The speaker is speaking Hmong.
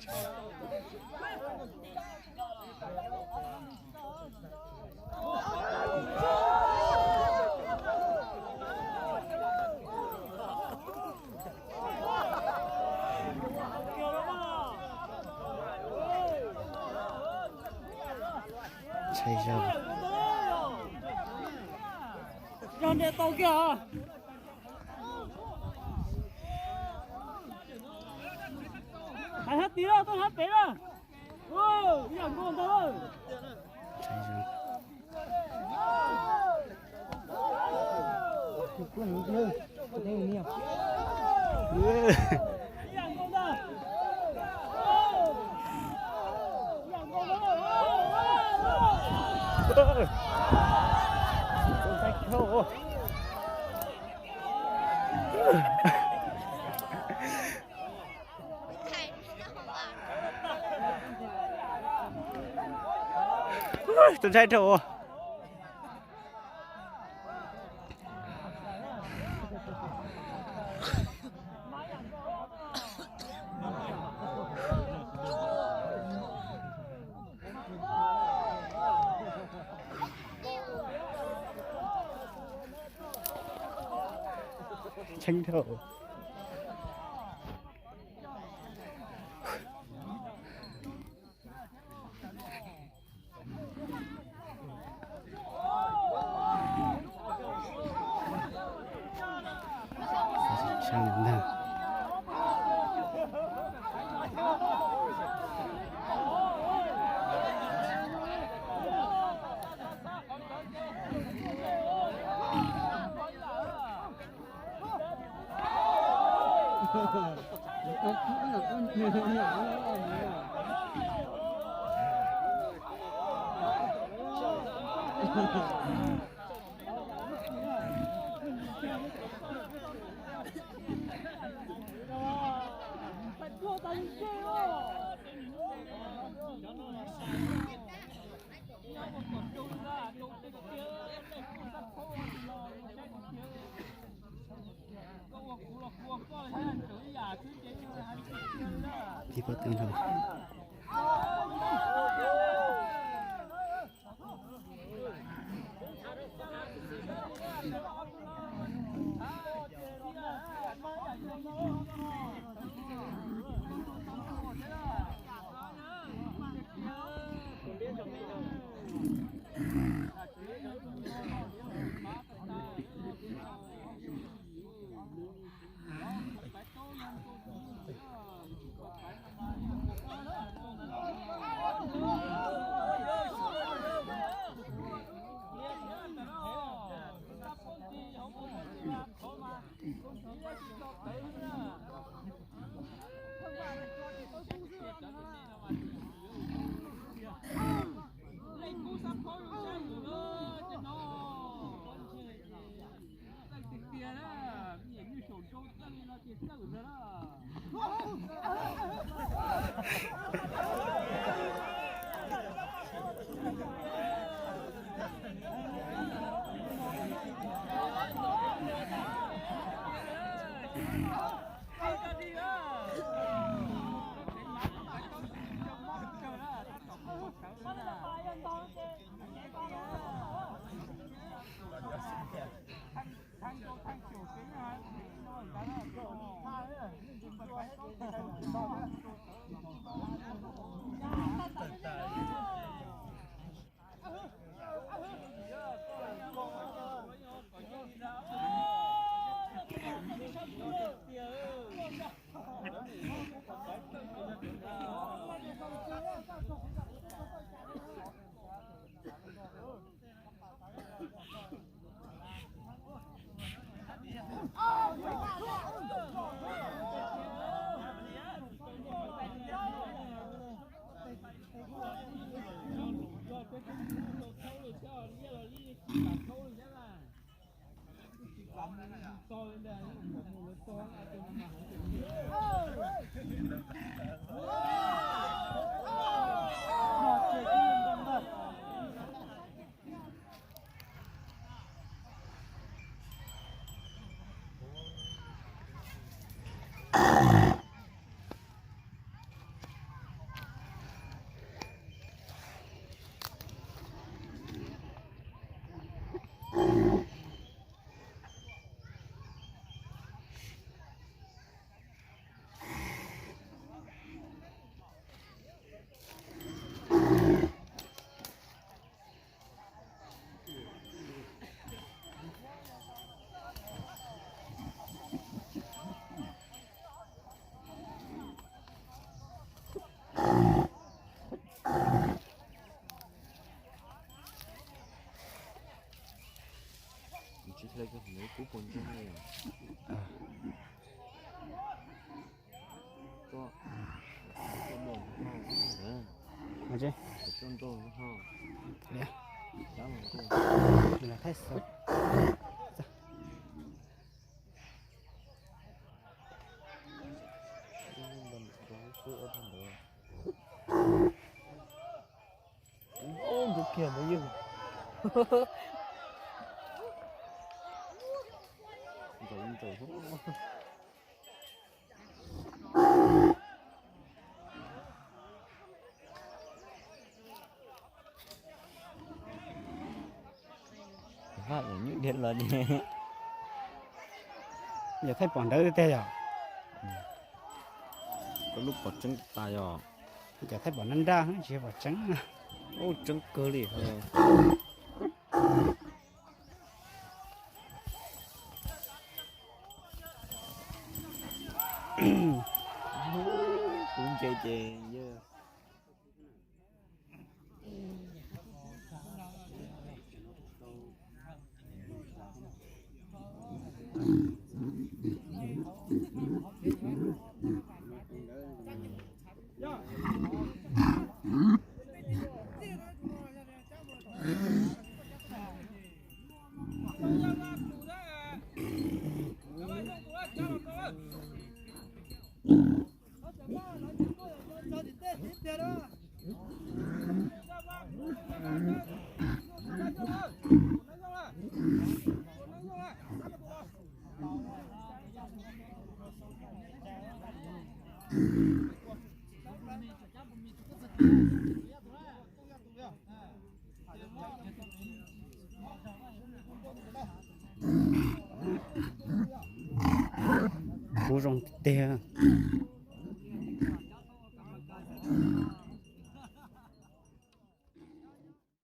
Ntshai zog. Yog nte tau kiag os. Hais hab tid lawm, tuaj hab pem lawm. Ntshai zog. Tus ntshai rau. Tseeb dhau. Tib pob tw nrho. Kub puas ntsoog li. Tuaj, tuaj muaj hauj, tuaj nrauj hauj, dab mas nkuj, thaij xov. Ntxuav kiag ntawd yog. Ntxaum ntxaum. Haj yam nyuj dhia los ces yog thaij pom nrawd tiag yog. Koj lub pom tseeb tas yog. Cov thaij pom nraj nraj tsis yog pom tseeb. Ub, tseeb kawg li. Kuv ntse ces yog. Kuv zoo tiag.